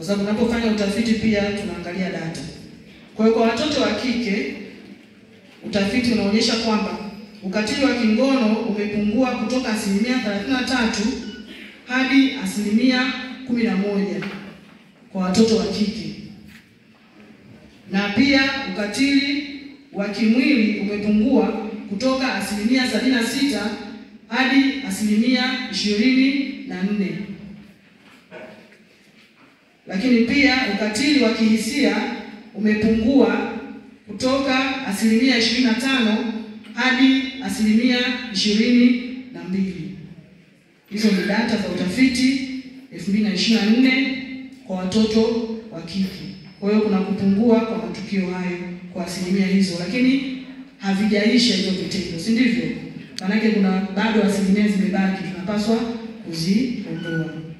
Kwa sababu tunapofanya utafiti pia tunaangalia data. Kwa hiyo kwa watoto wa kike utafiti unaonyesha kwamba ukatili wa kingono umepungua kutoka asilimia 33 hadi asilimia 11 kwa watoto wa kike. Na pia ukatili wa kimwili umepungua kutoka asilimia 76 hadi asilimia 24. Lakini pia ukatili wa kihisia umepungua kutoka asilimia 25 hadi asilimia 22. Hizo ni data za utafiti 2024 kwa watoto wa kike. Kwa hiyo kuna kupungua kwa matukio hayo kwa asilimia hizo, lakini havijaisha hizo vitendo, si ndivyo? Maanake kuna bado asilimia zimebaki, tunapaswa kuziondoa.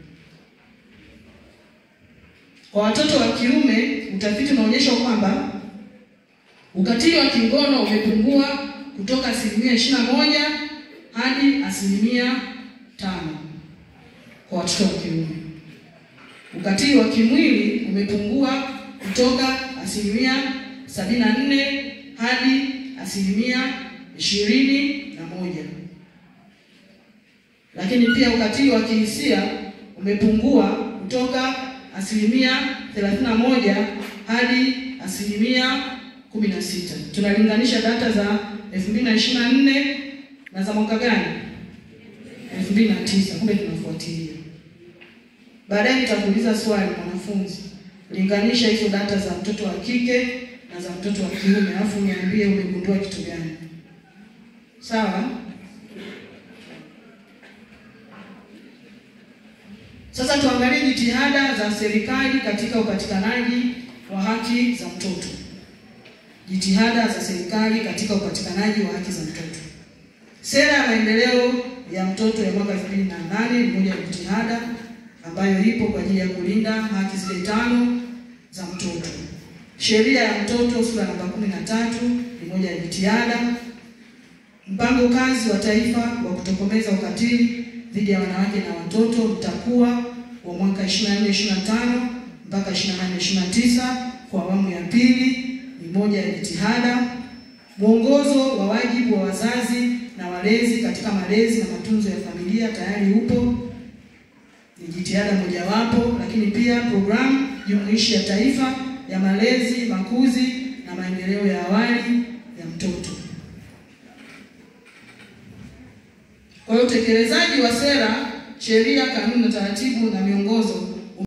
Kwa watoto wa kiume, utafiti unaonyesha kwamba ukatili wa kingono umepungua kutoka asilimia 21 hadi asilimia 5 kwa watoto wa kiume. Ukatili wa kimwili umepungua kutoka asilimia 74 hadi asilimia 21. Lakini pia ukatili wa kihisia umepungua kutoka asilimia 31 hadi asilimia 16. Tunalinganisha data za 2024 na za mwaka gani? 2009. Kumbe tunafuatilia. Baadaye nitakuuliza swali mwanafunzi, linganisha hizo data za mtoto wa kike na za mtoto wa kiume, alafu niambie umegundua kitu gani. Sawa? Sasa tuangalie jitihada za serikali katika upatikanaji wa haki za mtoto. Jitihada za serikali katika upatikanaji wa haki za mtoto. Sera ya maendeleo ya mtoto ya mwaka 2008 ni moja ya jitihada ambayo ipo kwa ajili ya kulinda haki zile 5 za mtoto. Sheria ya mtoto sura namba 13 ni moja ya jitihada. Mpango kazi wa taifa wa kutokomeza ukatili dhidi ya wanawake na watoto mtakuwa wa mwaka 24-25 mpaka 28-29 kwa awamu ya pili ni moja ya jitihada. Mwongozo wa wajibu wa wazazi na walezi katika malezi na matunzo ya familia tayari upo, ni jitihada mojawapo. Lakini pia programu jumuishi ya taifa ya malezi, makuzi na maendeleo ya awali ya mtoto. Kwa hiyo utekelezaji wa sera, sheria, kanuni na taratibu na miongozo